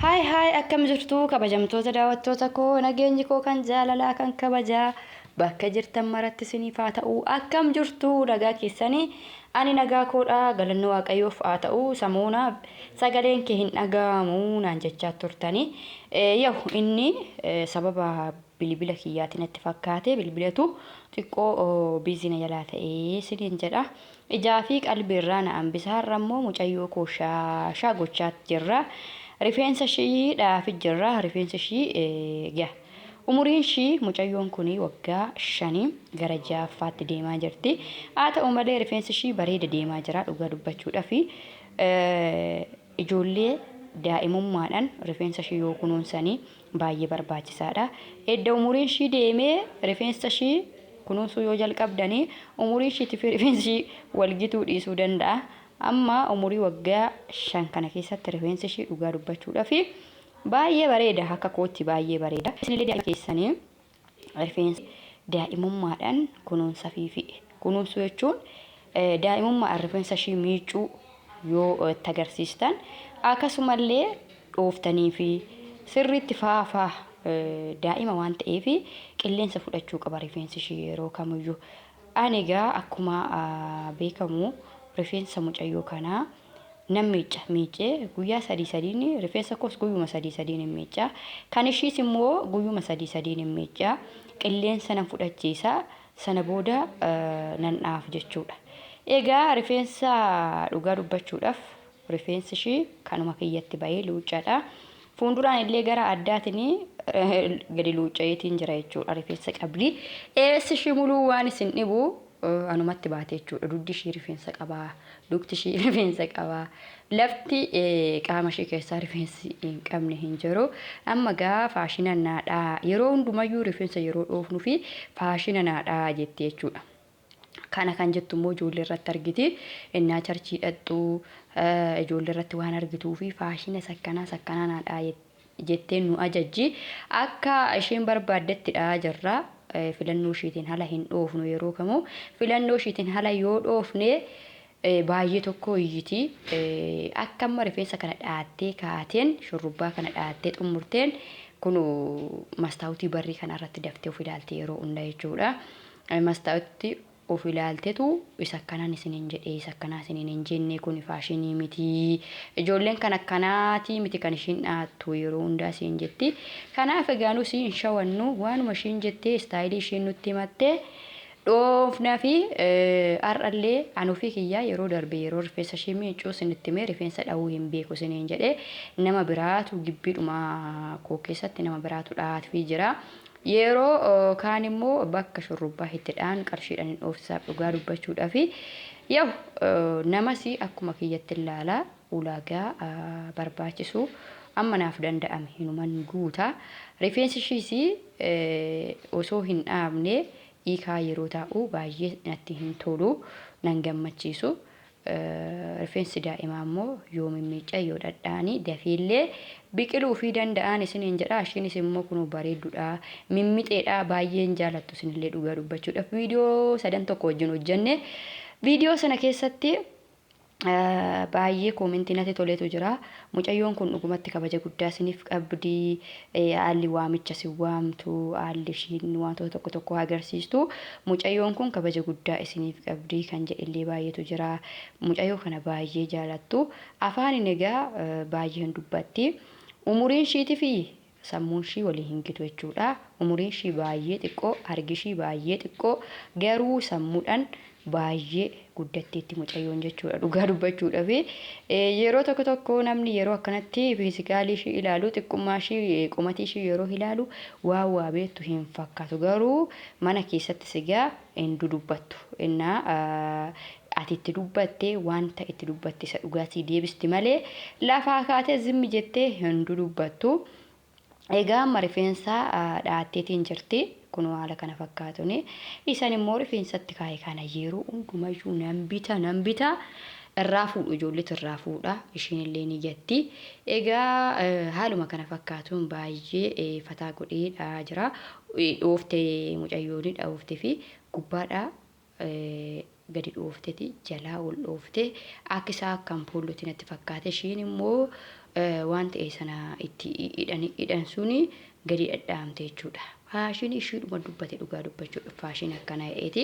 Haay haay, akkam jirtu kabajamtoota daawwattoota koo? Nageenyi koo kan jaalalaa kan kabajaa bakka jirtan maratti isiniif haa ta'u. Akkam jirtu, nagaa keessanii? Ani nagaa koodha, galanni Waaqayyoof haa ta'u. Samoona sagaleen kee hin dhaga'amu naan jechaa turtanii, yahu inni sababa bilbila kiyyaati natti fakkaate, bilbilatu xiqqoo biizii na jalaa ta'ee isiniin jedha. Ijaa fi qalbii irraa na hambisa. Har'a immoo mucayyoo koo shaashaa gochaa jirra. Rifeensa ishii dhaafi jirra. Rifeensa ishii egaa umuriin ishii mucayyoon kun waggaa 5 gara 6ffaatti deemaa jirti. Haa ta'u malee rifeensi ishii bareeda deemaa jira dhugaa dubbachuudhaaf. Ijoollee daa'imummaadhaan rifeensa ishii yoo kunuunsanii baay'ee barbaachisaadha. Edda umuriin ishii deemee rifeensa ishii kunuunsuu yoo jalqabdanii umurii ishiitii fi rifeensi ishii wal gituu dhiisuu danda'a. Amma umurii waggaa 5 kana keessatti rifeensi ishii dhugaa dubbachuudhaaf baay'ee bareeda, akka kootti baay'ee bareeda. Isinillee daa'ima keessanii rifeensa daa'imummaadhaan kunuunsafiifi. Kunuunsuu jechuun daa'imummaadhaan rifeensa ishii miicuu yoo itti agarsiistan, akkasumallee dhooftanii fi sirriitti faafaa, daa'ima waan ta'eef qilleensa fudhachuu qaba rifeensi ishii yeroo kamiyyuu. Ani egaa akkuma beekamu rifeensa mucayyoo kanaa nan miicca. Miiccee guyyaa sadii sadiin, rifeensa koos guyyuma sadii sadiin hin miicca. Kan ishiis immoo guyyuma sadii sadiin hin miicca. Qilleensa nan fudhachiisa. Sana booda nan dhaaf jechuudha. Egaa rifeensa dhugaa dubbachuudhaaf rifeensi ishii kanuma kiyyatti bahee luuccaadha. Fuulduraan illee gara addaatiin gadi luucca'eetiin jira jechuudha rifeensa qabdi. Eessi ishii muluu waan isin dhibu anumatti baate jechuudha. Dugdi ishii rifeensa qabaa. Dugdi ishii rifeensa qabaa. Lafti qaama ishii keessaa rifeensi hin qabne hin jiru. Amma gaa faashina naadhaa, yeroo hundumayyuu rifeensa yeroo dhoofnu fi faashina naadhaa jetti jechuudha. Kana kan jettu immoo ijoollee irratti argiti. Innaa charchii dhaqxu ijoollee irratti waan argituu fi faashina sakkanaa sakkanaa naadhaa jettee nu ajajji. Akka isheen barbaaddetti dha'aa jirra. Filannoo ishiitiin hala hin dhoofnu yeroo kamuu. Filannoo ishiitiin hala yoo dhoofne baay'ee tokko iyyiti. Akka amma rifeensa kana dhaattee kaateen, shurrubbaa kana dhaattee xumurteen, kun mastaawutii barrii kana irratti daftee of ilaalti yeroo hunda jechuudha. Mastaawutii of ilaaltetu isa akkanaan isiniin jedhee, isa akkanaa isiniin hin jenne, kun faashinii miti, ijoolleen kan akkanaatii miti kan ishiin dhaattu yeroo hundaa isiin jetti. Kanaaf egaa nus hin shawannu, waanuma ishiin jettee, istaayilii ishiin nutti himatte dhoofna fi har'allee an ofii kiyyaa yeroo darbe yeroo rifeensa ishii miicuu isinitti himee, rifeensa dhahuu hin beeku isiniin jedhee, nama biraatu gibbiidhuma koo keessatti nama biraatu dhahaafii jira. Yeroo kaan immoo bakka shurrubbaa itti dha'an qarshiidhaan hin dhoofsisaaf dhugaa dubbachuudhaaf. Yaw namas akkuma kiyyatti ilaala, ulaagaa barbaachisu amma naaf danda'ame hinuman guuta. Rifeensi ishiis osoo hin dhaabne hiikaa yeroo taa'u baay'ee natti hin tolu, nan gammachiisu. Rifeensi daa'imaa immoo yoo mimmiiccan, yoo dhadha'anii dafeellee biqiluufii danda'aan isiniin jedha. Ishiinis immoo kunoo bareeddudha. Mimmixeedha. Baay'een jaalattu isinillee dhugaa dubbachuudhaaf. Viidiyoo sadan tokko wajjin hojjenne. Viidiyoo sana keessatti baay'ee koomentii natti toletu jira. Mucayyoon kun dhugumatti kabaja guddaa isiniif qabdi. Haalli waamicha isin waamtu, haalli ishiin wantoota tokko tokko agarsiistu, mucayyoon kun kabaja guddaa isiniif qabdi kan jedhellee baay'eetu jira. Mucayyoo kana baay'ee jaalattu. Afaaniin egaa baay'ee hin dubbatti. Umuriin ishiitii fi sammuun ishii walii hin gitu jechuudha. Umuriin ishii baay'ee xiqqoo, argi ishii baay'ee xiqqoo, garuu sammuudhaan baay'ee guddatteetti mucayyoon jechuudha dhugaa dubbachuudhaaf. Yeroo tokko tokko namni yeroo akkanatti fiizikaalii ishii ilaalu, xiqqummaa ishii, qomatii ishii yeroo ilaalu waan waa beektu hin fakkaatu, garuu mana keessatti sigaa hin dudubbattu. Innaa ati itti dubbatte, wanta itti dubbatte isa dhugaa sii deebisti malee lafaa kaatee zimmi jettee hin dudubbattu. Egaa amma rifeensa dha'atteetiin jirti. Kunoo haala kana fakkaatuun. Isan immoo rifeensatti kaa'e kana yeroo hundumayyuu nan bita, nan bita. Irraa fuudhu, ijoolletu irraa fuudha. Ishiin illee ni jatti. Egaa haaluma kana fakkaatuun baay'ee fataa godhee dha'aa jira. Dhoofte mucayyoon, dhooftee fi gubbaadhaa gadi dhoofteti jalaa ol dhoofte, akka isaa akka ampoollooti natti fakkaate. Ishiin immoo waan ta'e sana itti hidhan suni gadi dhadhaamte jechuudha. Faashinii ishiidhuma dubbate, dhugaa dubbachuudha, faashinii akkana ta'eeti.